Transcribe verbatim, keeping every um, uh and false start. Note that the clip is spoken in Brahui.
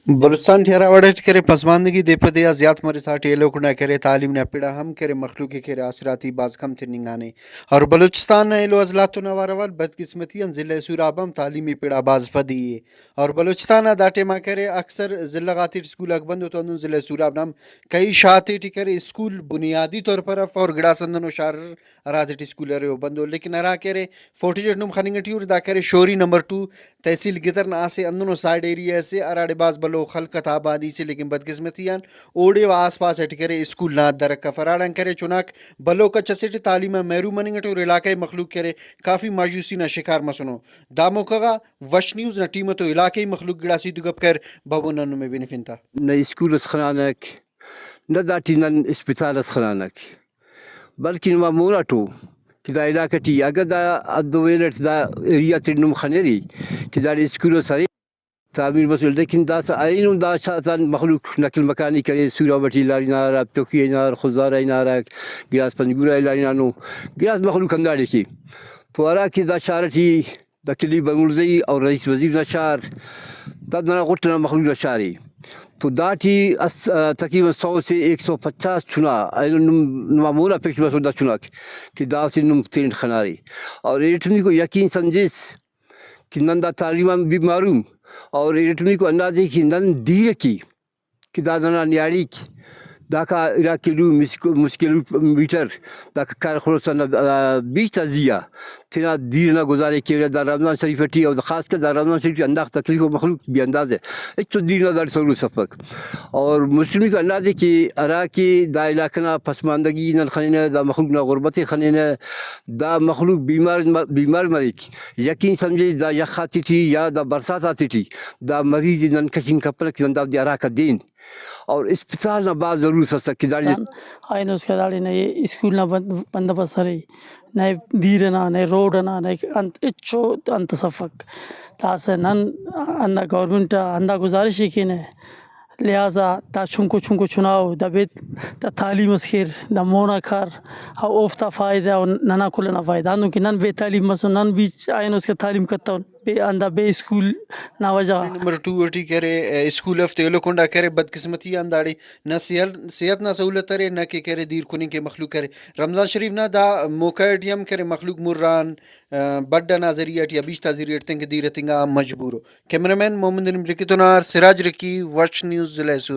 بلوچستان ٹی ہرا وڑ اٹ کرے پسماندگی دے پہ دے آ زیات مرسا ٹی ایلو کنڈا کرے تعلیم نا پڑ آ ہم کرے مخلوق ءِ کرے آسراتی بھاز کم تننگانے۔ اور بلوچستان نا ایلو عضلات تون اوار اول بدقسمتی آن ضلع سوراب ہم تعلیمی پڑ آ بھاز پدی ءِ۔ اور بلوچستان آ دا ٹائم آ کرے اکثر ضلع غاتے ٹی اسکول آک بند ءُ تو ہندن ضلع سوراب نا ہم کئی شار تیٹی کرے اسکول بنیادی طور پر اف اور گڑاس ہندنو شار ہراتیٹی اسکول ارے او بندو، لیکن ہرا کہ ارے فوٹیج اٹ نم خننگ ٹی ارے دا کہ ارے شوری نمبر ٹو تحصیل گدر نا اسہ ہندنو سائیڈ ایریا اسے ہراڑے بھاز بھلو خلقت آبادی سے، لیکن بدقسمتی آن اوڑے و آس پاس اٹی کہ ارے اسکول نا درک اف، ہراڑان کہ ارے چناک بھلو کچ اسے ٹی تعلیم آن محروم مننگ ٹی اور علاقائی مخلوق کہ ارے کافی مایوسی نا شکار مسنو۔ دا موقع غا وش نیوز نا ٹیم اتو علاقائی مخلوق گڑاس ہیت و گپ کریر، بابو نن نمے بنفن تا۔ نہ اسکول اس خنانک، نہ داٹی نن اسپتال اس خنانک، بلکن نما مون آٹو کہ دا علاقہ ٹی اگہ دا حد و ویل اٹ دا ایریا تے نم خنرے کہ داڑے اسکول اس ارے تعمیر مسنے، لیکن داسہ اینو دا شار آتان مخلوق نقل مکانی کرے، سوراب ٹی لاری نارا، پیوکی نار، خضدارہ نارا، گڑاس پنجگورہ لاری نانو، گڑاس مخلوق ہنداڑے کے۔ تو ہرا کہ دا شار ٹی دا کلی بنگلزئی اور رئیس وزیر نا شار، دا ننا غٹ ئنا مخلوق نا شار ءِ۔ تو داٹی اس-، آ، تقریباً سو سے ایک سو پچاس چنا اینو نم-، نما مونا پیش بسر دا چناک کہ دا اسہ نم تینٹ خنارے۔ اور ارٹمیکو یقین سمجھس کہ نن دا تعلیم آن بھی محروم، اور ارٹمیکو ہندادے کہ نن دیر ٹی کہ دا ننا نیاڑیک داکا ارا کلو مسکو-، مسہ کلو میٹر داکا کر خلوس ہندا، آ، بیچ تا زی آ تینا دیر ئنا گزارے کیرہ۔ دا رمضان شریف ٹی، اور خاص کر دا رمضان شریف ٹی ہنداخہ تکلیف و مخلوق بے اندازہ ہچو دیر نا داڑے سہولوک افک۔ اور مسٹمیکو ہندادے کہ ہرا کہ دا علاقہ نا پسماندگی نن خنینہ، دا مخلوق نا غربت ئے خنینہ، دا مخلوق بیمار، بیمار مریک، یقین سمجھے دا یخ آتے ٹی یا دا برسات آتے ٹی دا مریض ئے نن کشنگ کپنہ کہ نن دادے ہراکا دین۔ اور اسپتال نا بھاز ضرورت ئسک کہ داڑے۔ آئینو اسکا داڑے نئے اسکول نا بند-، بندوبست ارے، نئے دیر ئنا، نئے روڈ ئنا، نئے انت ہچو انت ئس افک۔ داسہ نن ہندا گورنمنٹ آ ہندا گزارش ئے کینہ، لہٰذا دا چنکو چنکو چناؤ دا بے-، دا تعلیم ئس کیر، دا مونا کر، او-، اوفتا فائدہ و ننا کل ئنا فائدہ۔ ہندن کہ نن بے تعلیم مسن، نن بھی آئینو اسکا تعلیم کتون۔ بے، ہندا بے اسکول نا وجہ غا۔ نمبر ٹو ٹی کہ ارے، اسکول ہفتے ایلو کنڈا کہ ارے، بدقسمتی آن داڑے نہ صحت، صحت نا سہولت ارے، نہ کہ کہ ارے دیر کننگ کہ مخلوق ارے۔ رمضان شریف نا دا موقع ٹی ہم کہ ارے مخلوق مران، آ، بڈ ئنا ذریعہ ٹی یا بیش تا ذریعہ ٹی تینکہ دیر اتنگا آ مجبور ءُ۔ کیمرہ مین محمد علیم رکی تون آر سراج رکی، وش نیوز، ضلع سوراب۔